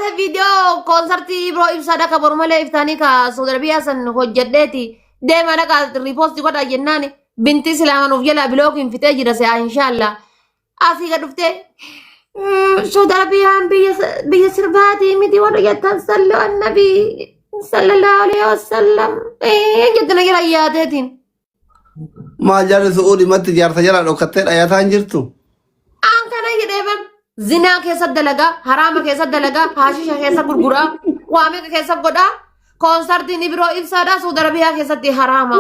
baasee viidiyoo koonsartii Ibroo ibsaa dhaka boru malee iftaanii ka Saudi Arabiyaa san hojjedheeti deema dhaqa riipoosti godha jennaan binti islaaman nuuf jalaa bilookiin fixee jira se'aa inshaallah. Asii gad dhuftee Saudi Arabiyaan biyya biyya sirbaatii miti warra jettan sallu annabii sallallahu alaihi wasallam jette na jala yaateetiin. Maal jaarri su'uudhi matti jaarsa jalaa dhokkattee dhayataa hin jirtu. Aan kana jedhee bar zinaa keessa dalagaa, haraama keessa dalagaa, haashisha keessa gurguraa, waa meeqa keessa godhaa, koonsartiin Ibroo ibsaadhaa Saudi Arabiyaa keessatti haraama.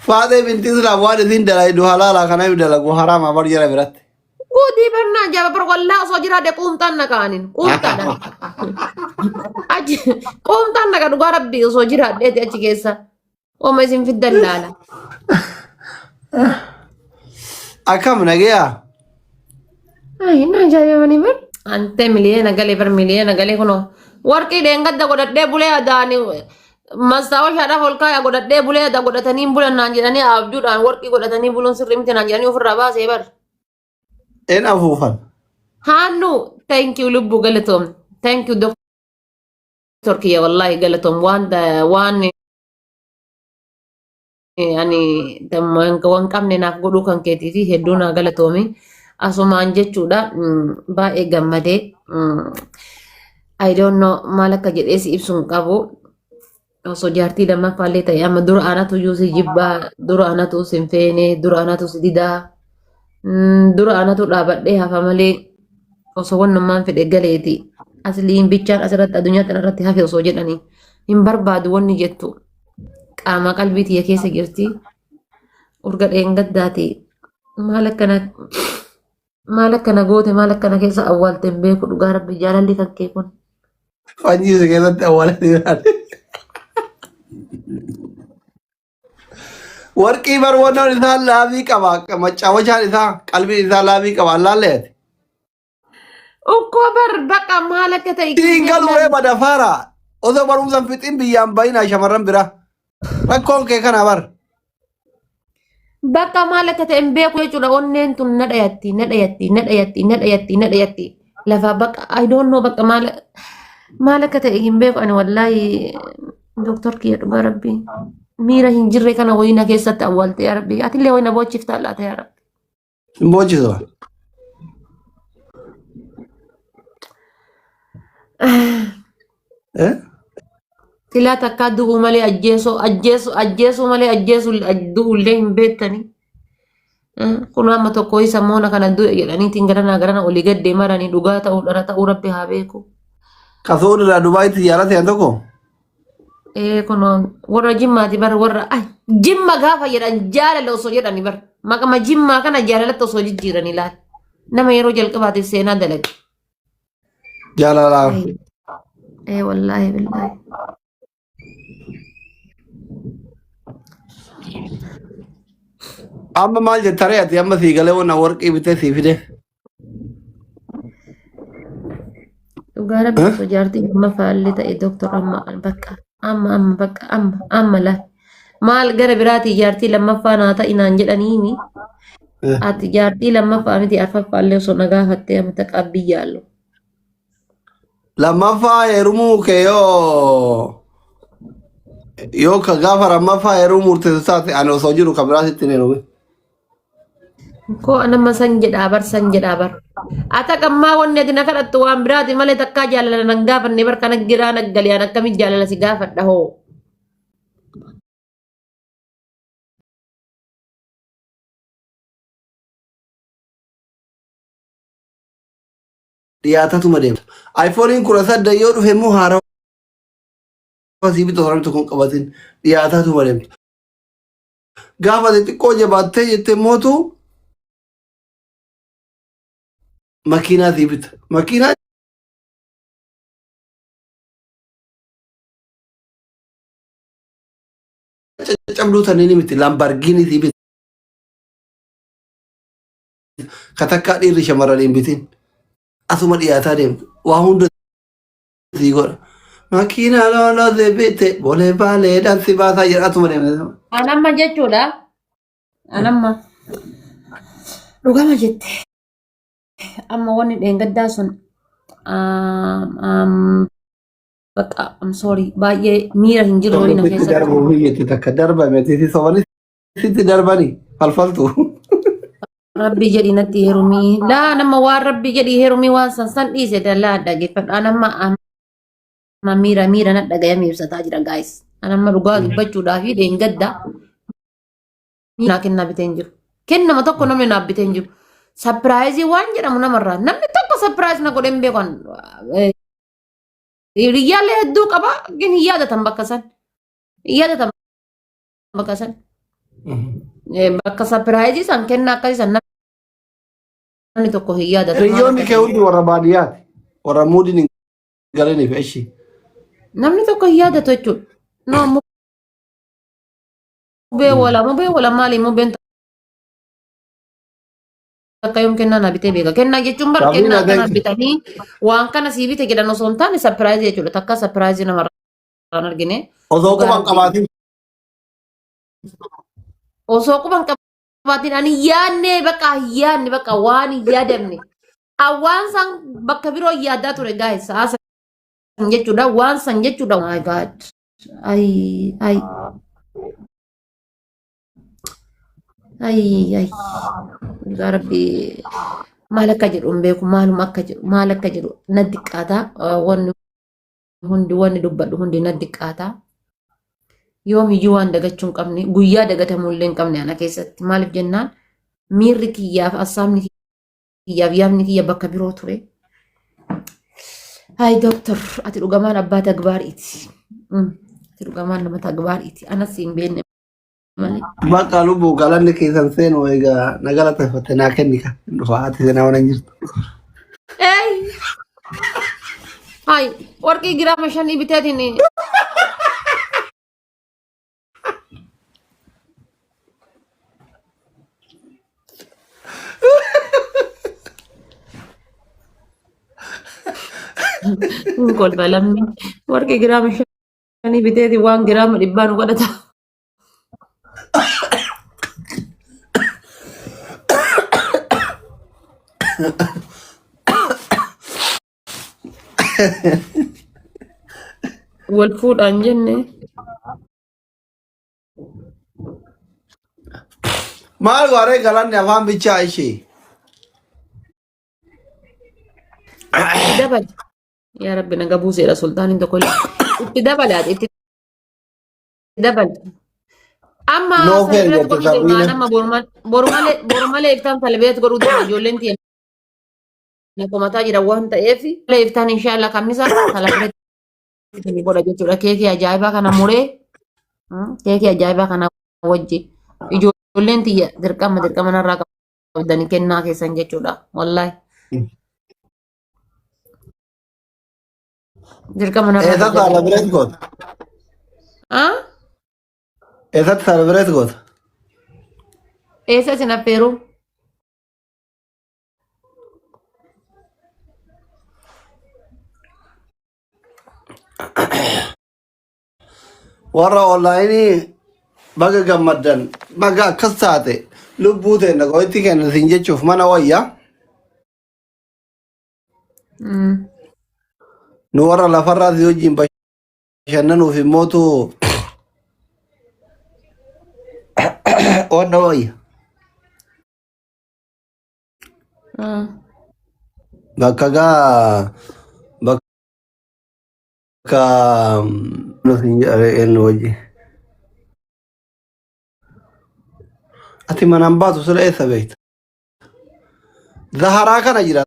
Faaxee binti Islaam waan isiin dalaydu halaala kana hin dalagu haraama bar jara biratti. Guutii barnaa jaba bar wallaa osoo jiraadhe quumxaan naqaanin quumxaadha. Achi quumxaan naqa dhugaa rabbii osoo jiraadheeti achi keessa. Oma isin fiddan laala. Akkam nageeyaa? Ay, na ajaa'ibanii bar. Ante miliyoona galee bar miliyoona galee kunoo. Warqii dheengadda godhadhee bulee adaani mastaawashaadhaaf ol kaaya godhadhee bulee ada godhatanii hin bulan naan jedhanii abjuudhaan warqii godhatanii buluun sirrii miti naan jedhanii ofirraa baasee bar. Een afuufan. Haannu thank you lubbuu galatoom. Thank you doctor kiyya wallaahi galatoom waan waan ani waan qabne naaf godhuu kan keetii fi hedduu naa galatoomi. Asumaan jechuudha baay'ee gammadee I don't know maal akka jedhee si ibsu hin qabu. Osoo jaartii lammaffaallee ta'e amma dura anatu iyyuu si jibbaa dura anatu si hin feene dura anatu si didaa dura anatu dhaabadhee hafa malee osoo wannummaan fedhe galeeti. Asliin bichaan asirratti addunyaa tanarratti hafe osoo jedhanii hin barbaadu wanni jettu. Qaama qalbii tiyya keessa jirti. Urga dheengaddaati. Maal akkana maal akkana goote maal akkana keessa awwaalte hin beeku dhugaa rabbi jaalalli kan kee kun. Fanjii si keessatti awwaalanii jiraate. Warqii bar wannoon isaa laabii qaba. Macaawwachaan isaa qalbiin isaa laabii qaba. Allaallee ati. Ukkoo bar baqa maal akka ta'e Siin galuu ree badafaara. Osoo barumsa hin fixin biyyaan bayinaa shamarran bira. Rakkoon kee kana bar. Bakka maal akka ta'e hin beeku jechuudha. Onneen tun na dhayatti, na dhayatti, na dhayatti, na dhayatti, na dhayatti. Lafaa bakka I don't know bakka maal maal akka ta'e hin beeku ani wallaahi doktor kiyya dhugaa rabbii. Miira hin jirre kana wayii na keessatti awwaalte yaa rabbii. Atillee wayii na boochiftaa laata yaa rabbi. Hin boochisu. Eh? Silaa takkaa du'uu malee ajjeesuu ajjeesuu ajjeesuu malee ajjeesuu du'ullee hin beektanii. Kun amma tokko isa moona kana du'e jedhaniitiin garanaa garana olii gad deemaranii dhugaa ta'uu dhara ta'uu rabbi haa beeku. Kasuun irraa Dubaayitti ziyaara ta'an tokko. Ee kunoo warra jimmaati bar warra ay jimma gaafa jedhan jaalala osoo jedhani bar maqama jimmaa kana jaalalatti osoo jijjiirani laal nama yeroo jalqabaatiif seenaa dalage. Jaalalaa. Ee wallaahi billaahi. Amma maal jetta ree ati amma sii galee wanna warqii bitee sii fide. Dhugaa rabbi osoo jaartii lammaffaa illee ta'e doktor amma bakka amma amma bakka amma amma laal maal gara biraatii jaartii lammaffaa naa ta'i naan jedhaniimi ati jaartii lammaffaa miti arfaffaa illee osoo na gaafattee amma taqaabbii yaallu. Lammaffaa heerumuu kee yoo yoo ka gaafa lammaffaa heerumuu murteessu taate ani osoo jiru ka biraa sitti hin heerumin. Koo anamma san jedhaa bar san jedhaa bar. Ata qammaa wanni ati na kadhattu waan biraati malee takkaa jaalala nan gaafanne bar kana giraa naggalee an akkamitti jaalala si gaafadha hoo. Dhiyaatatuma deemta. iPhone 18 yoo dhufe immoo haarawaa sii bitu osoo namni tokko hin qabatin dhiyaatatuma deemta. Gaafa ati xiqqoo jabaattee jette mootu makiinaa sii bita. Makiinaa caccabduu taniin miti Lamborghini sii bita. Ka takkaa dhiirri shamarran hin bitin. Asuma dhiyaataa deemtu. Waa hunda sii godha. Makiinaa looloo si bite bolee baaleedhaan si baasaa jedha asuma deemte. Anamma jechuudha. Anamma dhugama jette. Amma wanni dheengaddaa sun bakka I'm sorry baay'ee miira hin jirre wayii na Sitti keessatti. darbuu biyyatti takka darbame titi sobani sitti darbani falfaltu. Rabbii jedhii natti heerumii. Laa nama waan rabbii jedhii heerumii waan san san dhiise dallaa dhaggeeffadha. Nama amma miira miira na dhagayame ibsataa jira guys. An amma dhugaa dubbachuudhaa fi dheengadda naa kennaa bitee hin jiru. Kennama tokko namni naaf bitee hin jiru. Sapiraayizii waan jedhamu namarraa namni tokko sapiraayiz na godhee hin beeku. Hiriyyaalee hedduu qaba gin hin yaadatan bakka san. Hin yaadatan bakka san. Bakka sapiraayizii san kennaa akkasii san namni tokko hin yaadatu. Maal Hiriyoonni akka kee ta'e. hundi warra baadiyyaati. Warra muudiin hin galiniif eshi. Namni tokko hin yaadatu jechuudha. No, mubee wala mubee wala maali mubeen takka yoom kennaa naa bitee beeka. Kennaa jechuun bar Sabrina, kennaa kana thank you. bitanii waan kana sii bite jedhan osoo hin taane sapiraayizii jechuudha. Takka sapiraayizii namarraa hin argine. Osoo Dhugaa quba hin rabbii. qabaatin. Osoo quba hin qabaatin ani yaadne bakka hin yaadne bakka waan hin yaadamne. Waan san bakka biroo yaadaa ture guys. Sa'a san jechuudha. Waan san jechuudha. My God. Ay ay. Ay ay. Dhugaa rabbii maal akka jedhu hin beeku maaluma akka jedhu maal akka jedhu na diqqaata wanni hundi wanni dubbadhu hundi na diqqaata. Yoomiyyuu waan dagachuu hin qabne guyyaa dagatamuu illee hin qabne ana keessatti maaliif jennaan miirri kiyyaaf assaabni kiyyaaf yaadni kiyya bakka biroo ture. Hayi dooktar ati dhugamaan abbaa tagbaariiti. Ati dhugamaan nama tagbaariiti. Anas hin beekne malee. Bakka lubbuu galanni keessan seenu egaa na galateeffatte naa kenni ka hin dhufa ati seenaa waan hin jirtu. Ey! Hayi warqii giraama shanii biteetiin hin kolfa lammi. Warqii giraama shanii biteetiin waan giraama dhibbaa nu godhata. Wal fuudhaan jenne. Maal waaree galanni afaan bichaa ishee. Itti dabali. Yaa Rabbi naga buuseedha sultaaniin tokko illee. Itti dabali ati itti dabali. Amma No fair salbireet jette godhuu deemaa Sabriina. nama boru malee iftaan salbireet godhuu deema ijoolleen tiyya na komataa jira waan ta'eef malee iftaan inshallah kamisa salbireet godha jechuudha keekii ajaa'ibaa kana muree keekii ajaa'ibaa kana wajji ijoolleen tiyya dirqama dirqama narraa qabdanii kennaa keessan jechuudha wallaahi dirqama narraa Eessatti qabdanii. celebrate goota? Ah? Eessatti celebrate goota? Eessa isin affeeruu? Warra onlaayinii baga gammaddan baga akkas taate lubbuu teenna qo'itti kenna siin jechuuf mana wayya. Nu warra lafarraa si wajjin bashannanuuf immootu wanna wayya. Bakka gaa bakka nu siin jedhare eenyu wajjin. Ati manaan baatu sila eessa beekta? Zaharaa kana jira.